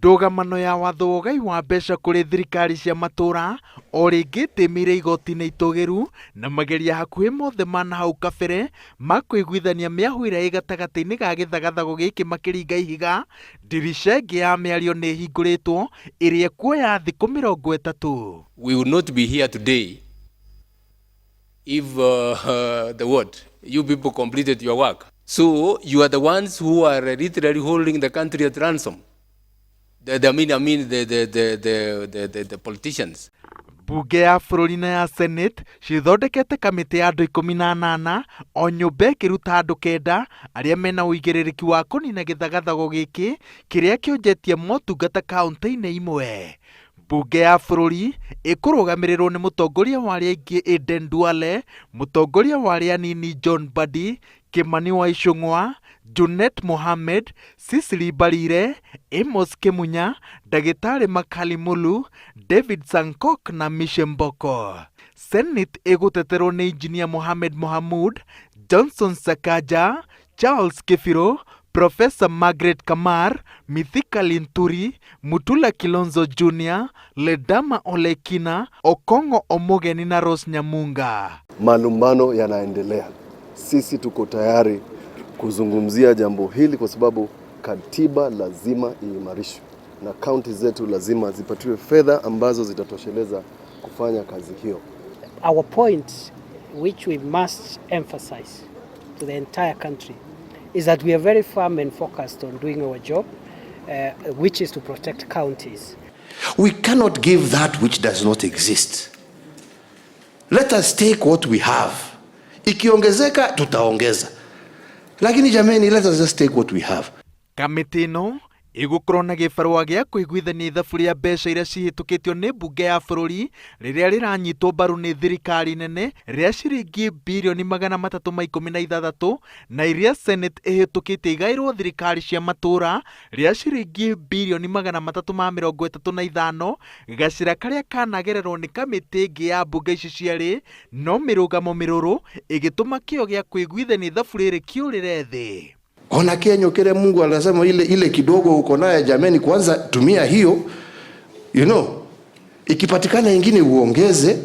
Ndũgamano ya watho wa ũgai wa mbeca kũrĩ thirikari cia matũra o rĩngĩ ĩtĩmĩire igoti-inĩ itũgĩru na mageria hakuhĩ mothe ma nahau kabere ma kũiguithania mĩahũ ĩrĩa ĩ gatagatĩ-inĩ ga gĩthagathago gĩkĩ makĩringa ihiga, ndirica ĩngĩ ya mĩario nĩ ĩhingũrĩtwo ĩrĩa ĩkuoya thikũ 30. We would not be here today if the what? You people completed your work. So you are the ones who are literally holding the country at ransom. The, I mean the politicians. Mbunge ya bũrũri na ya Senate cithondekete kamĩtĩ ya andũ 18, o nyũmba ĩkĩruta andũ 9 arĩa mena ũigĩrĩrĩki wa kũnina gĩthagathago gĩkĩ kĩrĩa kĩonjetie motungata kaunti-inĩ imwe. Mbunge ya bũrũri ĩkũrũgamĩrĩrwo nĩ mũtongoria wa arĩa aingĩ Aden Duale, mũtongoria wa arĩa anini John Mbadi, Kimani wa Ichung'wa, Junet Mohamed, Cecily Mbarire, Amos Kĩmunya, Ndagĩtarĩ Makali Mulu, David Sankok na Mishe Mboko. Senate ĩgũteterwo nĩ Injinia Mohamed Mohamud, Johnson Sakaja, Charles Kĩbirũ, Professor Margaret Kamar, Mithika Linturi, Mutula Kilonzo Jr, Ledama Olekina, Okong'o Omogeni na Rose Nyamunga. Malumbano yanaendelea. Sisi tuko tayari kuzungumzia jambo hili kwa sababu katiba lazima iimarishwe na kaunti zetu lazima zipatiwe fedha ambazo zitatosheleza kufanya kazi hiyo. Our point, which we must emphasize to the entire country, is that we are very firm and focused on doing our job, which is to protect counties. We cannot give that which does not exist. Let us take what we have. Ikiongezeka tutaongeza, lakini jameni, let us just take what we have. Kamĩtĩ ĩno ĩgũkorwo na gĩbarũa gĩa kũiguithania ithabu rĩa mbeca iria cihĩtũkĩtio nĩ mbunge ya bũrũri rĩrĩa rĩranyitwo mbaru nĩ thirikari nene rĩa ciringi birioni 316 na iria Senate ĩhĩtũkĩtie igaĩrwo thirikari cia matũra rĩa ciringi birioni 335, gacĩra karĩa kanagererwo nĩ kamĩtĩ ĩngĩ ya mbunge ici cierĩ, no mĩrũgamo mĩrũrũ ĩgĩtũma kĩo gĩa kũiguithania ithabu rĩrĩ kĩũrĩre thĩ. Ona Kenya kile Mungu anasema ile ile kidogo uko naye, jameni, kwanza tumia hiyo. Ikipatikana ingine uongeze.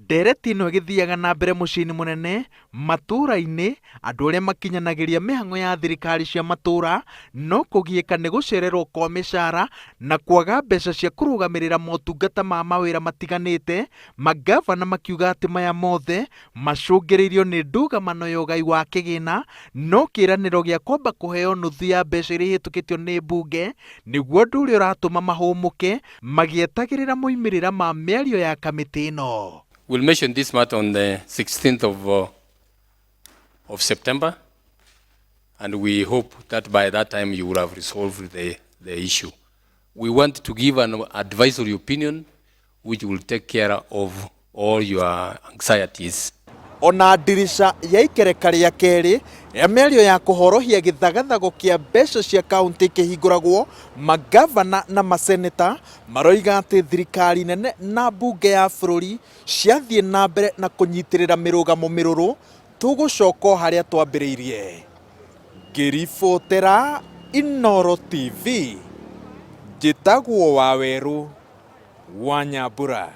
Ndereti ĩno ĩgĩthiaga na mbere mũciĩ-inĩ mũnene, matũũra-inĩ andũ arĩa makinyanagĩria mĩhang'o ya thirikari cia matũũra no kũgiĩka nĩ gũcererwo kwa mĩcara na kwaga mbeca cia kũrũgamĩrĩra motungata ma mawĩra matiganĩte, mangavana makiuga atĩ maya mothe macũngĩrĩirio nĩ ndũgamano ya ũgai wa kĩgĩna, no kĩĩranĩro gĩa kwamba kũheo nuthu ya mbeca iria ihĩtũkĩtio nĩ mbunge nĩguo ũndũ ũrĩa ũratũma mahũmũke magĩetagĩrĩra moimĩrĩra ma mĩario ya kamĩtĩ ĩno. We'll mention this matter on the 16th of September, and we hope that by that time you will have resolved the issue. We want to give an advisory opinion which will take care of all your anxieties. Ona ndirica ya ikereka rĩa kerĩ rĩa mĩario ya kũhorohia gĩthagathago kĩa mbeca cia kaunti kĩhingũragwo, mangavana na maseneta maroiga atĩ thirikari nene na mbunge ya bũrũri ciathiĩ na mbere na kũnyitĩrĩra mĩrũgamo mĩrũrũ, tũgũcoka o harĩa twambĩrĩirie. Ngĩribotera Inooro TV, njĩtagwo Wawerũ wa Nyambura.